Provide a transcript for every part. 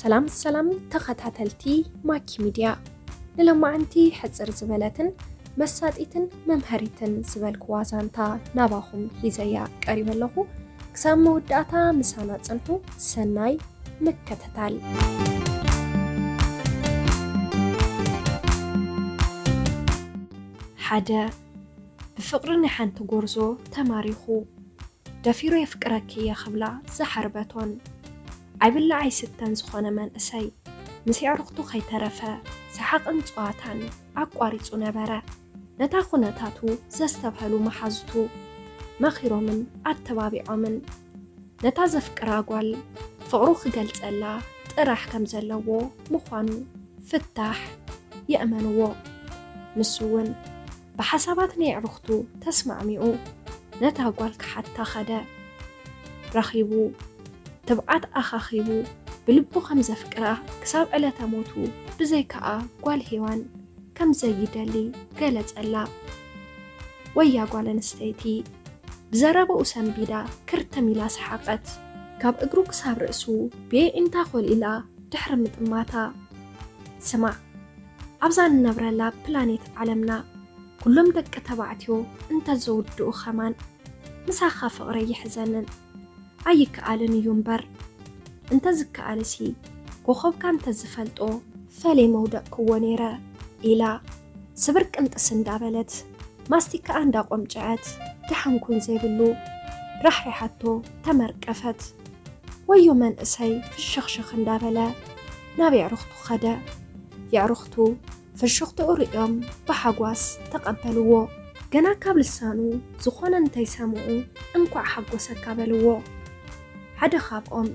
ሰላም ሰላም ተኸታተልቲ ማኪ ሚድያ፣ ንሎማዓንቲ ሕጽር ዝበለትን መሳጢትን መምሃሪትን ዝበልክዋ ዛንታ ናባኹም ሒዘያ ቀሪበ ኣለኹ። ክሳብ መወዳእታ ምሳና ጽንሑ። ሰናይ ምክትታል። ሓደ፣ ብፍቕሪ ናይ ሓንቲ ጎርዞ ተማሪኹ፣ ደፊሩ የፍቅረኪ እየ ክብላ ዝሓርበቶን፣ ኣይብላዕ ኣይስተን ዝኾነ መንእሰይ፣ ምስ የዕሩኽቱ ከይተረፈ ሰሓቕን ጸዋታን ኣቋሪጹ ነበረ። ነታ ኩነታቱ ዘስተብሀሉ መሓዙቱ መኺሮምን ኣተባቢዖምን፣ ነታ ዘፍቅራ ጓል ፍቕሩ ክገልጸላ ጥራሕ ከም ዘለዎ ምዃኑ ፍታሕ የእመንዎ። ንሱ እውን ብሓሳባት ናይ ኣዕሩኽቱ ተስማዕሚዑ ነታ ጓል ክሓታ ኸደ። ረኺቡ፣ ትብዓት ኣኻኺቡ፣ ብልቡ ከም ዘፍቅራ፣ ክሳብ ዕለተ ሞቱ ብዘይከኣ ጓል ሄዋን ከም ዘይደሊ ገለጸላ። ወያ ጓል ኣንስተይቲ ብዘረባኡ ሰንቢዳ ክርትም ኢላ ሰሓቐት። ካብ እግሩ ክሳብ ርእሱ ብየዒንታ ኮልኢላ ድሕሪ ምጥማታ፣ ስማዕ፣ ኣብዛ ንነብረላ ፕላኔት ዓለምና ኩሎም ደቂ ተባዕትዮ እንተዘውድኡ ኸማን ምሳኻ ፍቕረይ ይሕዘንን ኣይከኣልን እዩ እምበር፣ እንተዝከኣልሲ ኮኾብካ እንተዝፈልጦ ፈለይ መውደቕክዎ ነይረ ኢላ ስብር ቅንጥስ እንዳበለት ማስቲካኣ እንዳቆምጨዐት ደሓን ኩን ዘይብሉ ራሕሪሓቶ ተመርቀፈት። ወዮ መንእሰይ ፍሽኽሽኽ እንዳበለ ናብ የዕሩኽቱ ኸደ። የዕሩኽቱ ፍሽኽትኡ ርእዮም ብሓጓስ ተቐበልዎ። ገና ካብ ልሳኑ ዝኾነ እንተይሰምዑ እንኳዕ ሓጎሰካ በልዎ። ሓደ ካብኦም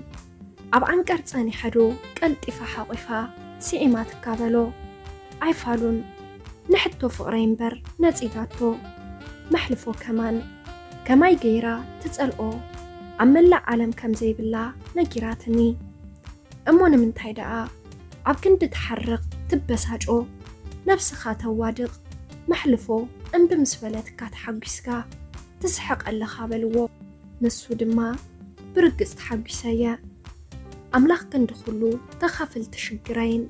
ኣብ ዓንቀር ጸኒሐ ዶ ቀልጢፋ ሓቒፋ ስዒማትካ በሎ። ኣይፋሉን ንሕቶ ፍቕረይ እምበር ነጺጋቶ። መሕልፎ ከማን ከማይ ገይራ ትጸልኦ ኣብ መላእ ዓለም ከም ዘይብላ ነጊራትኒ። እሞ ንምንታይ ደኣ ኣብ ክንዲ ትሓርቕ ትበሳጮ፣ ነብስኻ ተዋድቕ፣ መሕልፎ እምቢ ምስ በለትካ ተሓጒስካ ትስሕቕ ኣለኻ በልዎ። ንሱ ድማ ብርግጽ ተሓጒሰ እየ። ኣምላኽ ክንዲ ኩሉ ተኻፍልቲ ሽግረይን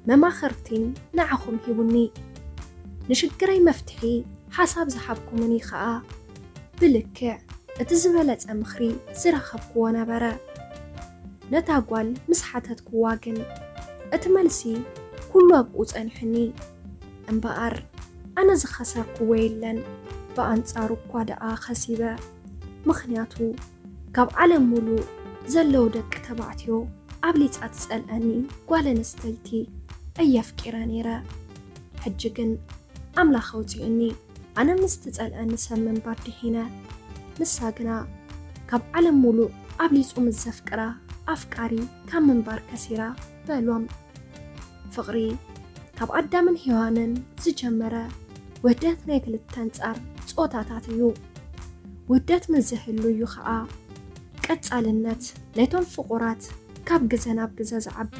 መማኽርቲን ንዓኹም ሂቡኒ። ንሽግረይ መፍትሒ ሓሳብ ዝሃብኩምኒ ኸኣ ብልክዕ እቲ ዝበለጸ ምኽሪ ዝረኸብክዎ ነበረ። ነታ ጓል ምስ ሓተትክዋ ግን እቲ መልሲ ኩሉ ኣብኡ ጸኒሑኒ። እምበኣር ኣነ ዝኸሰርክዎ የለን፣ ብኣንጻሩ እኳ ደኣ ከሲበ። ምኽንያቱ ካብ ዓለም ሙሉእ ዘለዉ ደቂ ተባዕትዮ ኣብሊጻ ትጸልኣኒ ጓል ኣንስተይቲ እየ ኣፍቂረ ነይረ። ሕጂ ግን ኣምላኽ ኣውጺኡኒ። ኣነ ምስ ትጸልኣኒ ሰብ ምንባር ድሒነ። ንሳ ግና ካብ ዓለም ሙሉእ ኣብሊጹ ምስ ዘፍቅራ ኣፍቃሪ ካብ ምንባር ከሲራ በሎም። ፍቕሪ ካብ ኣዳምን ሄዋንን ዝጀመረ ውህደት ናይ ክልተ ኣንጻር ጾታታት እዩ። ውህደት ምስ ዝህሉ እዩ ኸኣ ቀጻልነት ናይቶም ፍቑራት ካብ ግዘ ናብ ግዘ ዝዓቢ።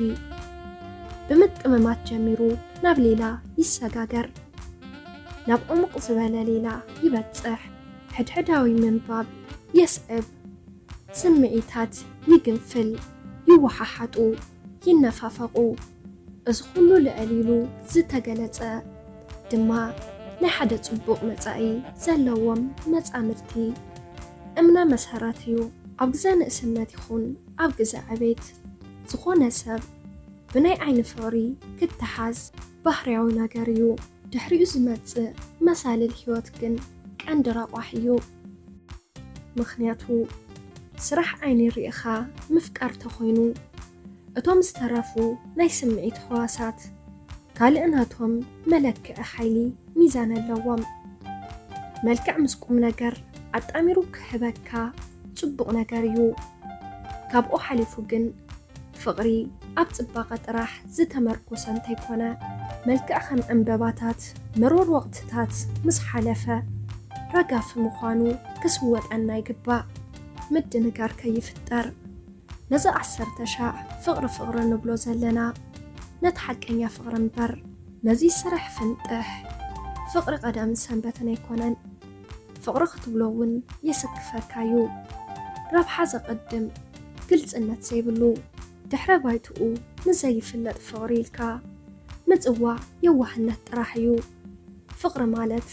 ብምጥምማት ጀሚሩ ናብ ሌላ ይሰጋገር። ናብ ዕሙቕ ዝበለ ሌላ ይበጽሕ። ሕድሕዳዊ ምንባብ የስዕብ። ስምዒታት ይግንፍል፣ ይወሓሓጡ፣ ይነፋፈቑ። እዚ ኩሉ ልዕል ኢሉ ዝተገለጸ ድማ ናይ ሓደ ጽቡቕ መጻኢ ዘለዎም መጻምድቲ እምነ መሰረት እዩ። ኣብ ግዘ ንእስነት ይኹን ኣብ ግዘ ዕቤት ዝኾነ ሰብ ብናይ ዓይኒ ፍቕሪ ክተሓዝ ባህርያዊ ነገር እዩ። ድሕሪኡ ዝመጽእ መሳልል ህይወት ግን ቀንዲ ረቋሕ እዩ። ምኽንያቱ ስራሕ ዓይኒ ርኢኻ ምፍቃር ተኾይኑ፣ እቶም ዝተረፉ ናይ ስምዒት ህዋሳት ካልእ ናቶም መለክዒ ሓይሊ ሚዛን ኣለዎም። መልክዕ ምስ ቁም ነገር ኣጣሚሩ ክህበካ ጽቡቕ ነገር እዩ። ካብኡ ሓሊፉ ግን ፍቕሪ ኣብ ጽባቐ ጥራሕ ዝተመርኮሰ እንተይኮነ፣ መልክዕ ከም ዕምበባታት መሮር ወቕትታት ምስ ሓለፈ ረጋፊ ምዃኑ ክስወጠና ይግባእ። ምድንጋር ከይፍጠር። ነዚ ዓሰርተ ሻዕ ፍቕሪ ፍቕሪ ንብሎ ዘለና ነቲ ሓቀኛ ፍቕሪ እምበር ነዚ ስራሕ ፍንጥሕ ፍቕሪ ቀዳምን ሰንበትን ኣይኮነን። ፍቕሪ ክትብሎ እውን የሰክፈካ እዩ። ረብሓ ዘቐድም፣ ግልጽነት ዘይብሉ፣ ድሕረ ባይትኡ ንዘይፍለጥ ፍቕሪ ኢልካ ምጽዋዕ የዋህነት ጥራሕ እዩ። ፍቕሪ ማለት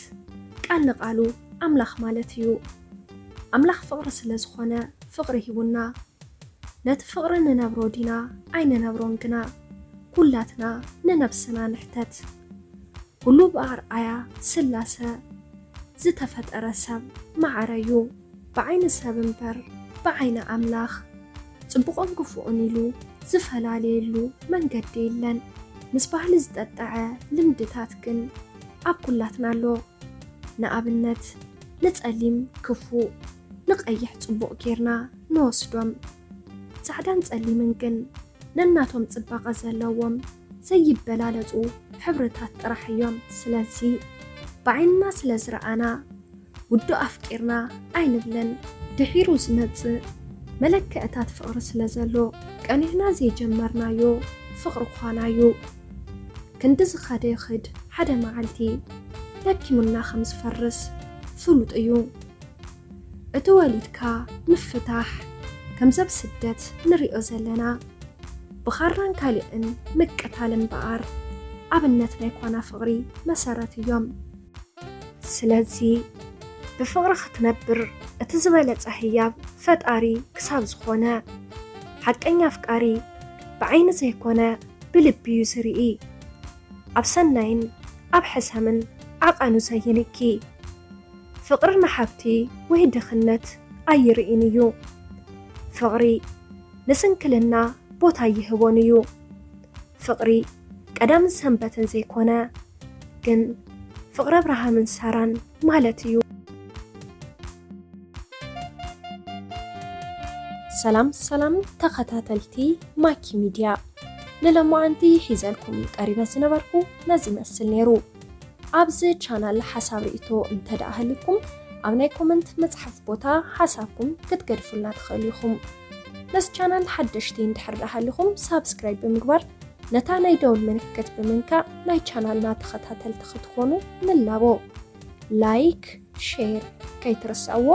ቃል ንቓሉ ኣምላኽ ማለት እዩ። ኣምላኽ ፍቕሪ ስለ ዝኾነ ፍቕሪ ሂቡና። ነቲ ፍቕሪ ንነብሮ ዲና ኣይንነብሮን ግና፣ ኩላትና ንነብስና ንሕተት። ኩሉ ብኣርኣያ ስላሰ ዝተፈጠረ ሰብ ማዕረ እዩ። ብዓይኒ ሰብ እምበር ብዓይኒ ኣምላኽ ጽቡቕን ክፉእን ኢሉ ዝፈላለየሉ መንገዲ የለን። ምስ ባህሊ ዝጠጠዐ ልምድታት ግን ኣብ ኩላትና ኣሎ። ንኣብነት ንጸሊም ክፉእ፣ ንቐይሕ ጽቡቕ ጌርና ንወስዶም። ጻዕዳን ጸሊምን ግን ነናቶም ጽባቐ ዘለዎም ዘይበላለጹ ሕብርታት ጥራሕ እዮም። ስለዚ ብዓይንና ስለ ዝረኣና ውዱእ ኣፍቂርና ኣይንብልን። ድሒሩ ዝመጽእ መለክዕታት ፍቕሪ ስለ ዘሎ ቀኒዕና ዘይጀመርናዮ ፍቕሪ ኳና እዩ። ክንዲ ዝኸደ ይኽድ ሓደ መዓልቲ ደኪሙና ከም ዝፈርስ ፍሉጥ እዩ። እቲ ወሊድካ ምፍታሕ ከምዚ ኣብ ስደት ንሪኦ ዘለና ብኻራን ካልእን ምቅታል እምበኣር ኣብነት ናይ ኳና ፍቕሪ መሰረት እዮም። ስለዚ ብፍቕሪ ክትነብር እቲ ዝበለጸ ህያብ ፈጣሪ ክሳብ ዝኾነ፣ ሓቀኛ ኣፍቃሪ ብዓይኒ ዘይኮነ ብልቢ እዩ ዝርኢ። ኣብ ሰናይን ኣብ ሕሰምን ዓቐኑ ዘይንኪ። ፍቕሪ ንሃብቲ ወይ ድኽነት ኣይርእን እዩ። ፍቕሪ ንስንክልና ቦታ ይህቦን እዩ። ፍቕሪ ቀዳምን ሰንበትን ዘይኮነ፣ ግን ፍቕሪ ኣብርሃምን ሳራን ማለት እዩ። ሰላም ሰላም ተኸታተልቲ ማኪ ሚድያ፣ ንሎማዓንቲ ሒዘልኩም ቀሪበ ዝነበርኩ ነዚ ይመስል ነይሩ። ኣብዚ ቻናል ሓሳብ ርእይቶ እንተ ደኣ ሃልዩኩም ኣብ ናይ ኮመንት መጽሓፍ ቦታ ሓሳብኩም ክትገድፉልና ትኽእሉ ኢኹም። ነዚ ቻናል ሓደሽቲ እንድሕር ደኣ ሃልዩኩም ሳብስክራይብ ብምግባር ነታ ናይ ደውል ምልክት ብምንካእ ናይ ቻናልና ተኸታተልቲ ክትኾኑ ንላቦ። ላይክ፣ ሼር ከይትርስዕዎ።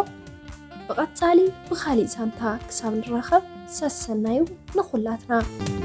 ብቐጻሊ ብኻሊእ ዛንታ ክሳብ ንራኸብ ሰሰናዩ ንኹላትና።